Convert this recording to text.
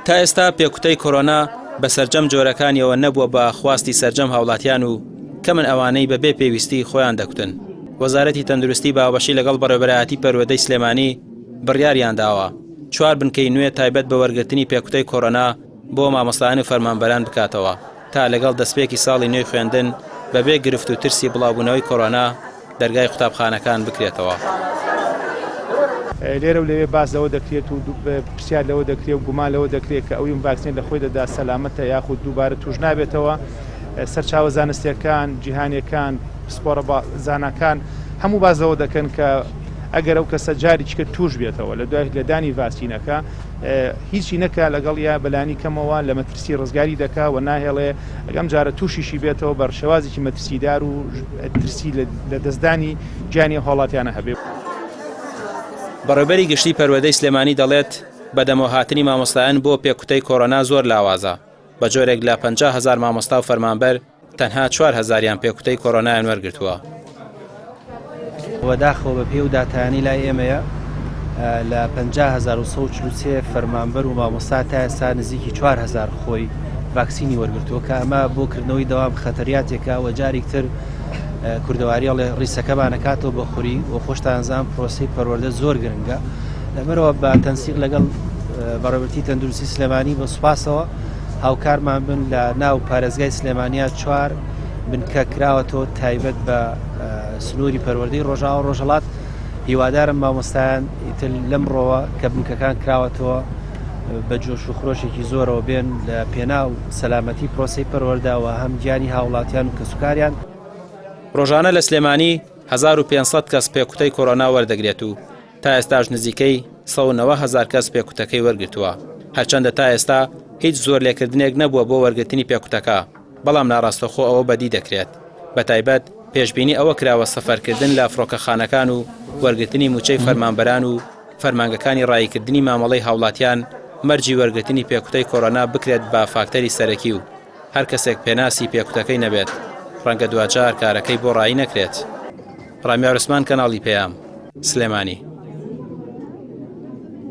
تا ئێستا پێکوتەی کۆرۆنا بە سەرجەم جۆرەکانیەوە نەبووە بە خواستی سەرجەم هاوڵاتیان و کەمن ئەوانەی بەبێ پێویستی خۆیان دەکوتن. وەزارەتی تەندروستی باوەشی لەگەڵ بەڕێوەبەرایەتی پەروەردەی سلێمانی بڕیاریانداوە چوار بنکەی نوێ تایبەت بە وەرگرتنی پێکوتەی کۆرۆنا بۆ مامۆستایان و فەرمانبەران بکاتەوە تا لەگەڵ دەستپێکی ساڵی نوێی خوێندن بەبێ گرفت و ترسی بڵاوبوونەوەی کۆرۆنا دەرگای قوتابخانەکان بکرێتەوە. لێرە و لەوێ باس لەوە دەکرێت و پرسیار لەوە دەکرێت و گومان لەوە دەکرێت کە ئەویم ڤاکسین لە خۆی دەدا سەلامەتە یاخود دووبارە توش نابێتەوە. سەرچاوە زانستیەکان، جیهانیەکان، پسپۆڕە زاناکان هەموو باس لەوە دەکەن کە ئەگەر ئەو کەسە جارێکیکە توش بێتەوە لە دوای لێدانی ڤاکسینەکە هیچی نەکا لەگەڵ یا بەلانی کەمەوە لە مەترسی ڕزگاری دەکا و ناهێڵێ ئەم جارە تووشیشی بێتەوە بە شێوازێکی مەترسیدار و ترسی لە دەستدانی گیانی هاوڵاتیانە هەبێ. بەڕێوبەری گشتی پەروەردەی سلێمانی دەڵێت، بەدەمەوەهاتنی مامۆستایان بۆ پێکوتەی کۆرۆنا زۆر لاوازە، بە جۆرێک لە 50 هەزار مامۆستا و فەرمانبەر تەنها چوار هەزاریان پێکوتەی کۆرۆنایان وەرگرتووە. بەداخەوە بەپێی ئەو داتایانەی لای ئێمەیە لە 50143 فەرمانبەر و مامۆستا تا ئێستا نزیکی 4000 خۆی ڤاکسینی وەرگرتووە کە ئەمە بۆ کردنەوەی دەوام خەتەریاتێکە و جاریک تر کوردەواری ئەڵێ ڕیسەکەمانەکاتەوە بە خوری و خۆشتان زان پرۆسی پەروەردە زۆر گرنگە لەبەرەوە بە تەنسیق لەگەڵ بەڕێوەبەری تەندروستی سلێمانی بە سوپاسەوە هاوکارمان بن لە ناو پارێزگای سلێمانیا چوار بنکە کراوەتەوە تایبەت بە سنووری پەروەردەی ڕۆژاوا ڕۆژهەڵات هیوادارم مامۆستایان ئیتر لەمڕۆوە کە بنکەکان کراوەتەوە بە جۆش و خرۆشێکی زۆرەوە بێن لە پێناو سەلامەتی پرۆسەی پەروەردەوە هەم گیانی هاوڵاتیان و کەسوکاریان. ڕۆژانە لە سلێمانی 1500 کەس پێکوتەی کۆرۆنا وەردەگرێت و تا ئێستاش نزیکەی 190 هەزار کەس پێکوتەکەی وەرگرتووە، هەرچەندە تا ئێستا هیچ زۆرلێکردنێک نەبووە بۆ وەرگرتنی پێکوتەکە، بەڵام ناڕاستەوخۆ ئەوە بەدی دەکرێت، بەتایبەت پێشبینی ئەوە کراوە سەفەرکردن لە فڕۆکەخانەکان و وەرگرتنی مووچەی فەرمانبەران و فەرمانگەکانی ڕاییکردنی مامەڵەی هاوڵاتیان مەرجی وەرگرتنی پێکوتەی کۆرۆنا بکرێت بە فاکتەری سەرەکی و هەر کەسێک پێناسی پێکوتەکەی نەبێت ڕەنگە دواجار کارەکەی بۆ ڕایی نەکرێت. ڕامیار عوسمان کەناڵی پەیام، سلێمانی.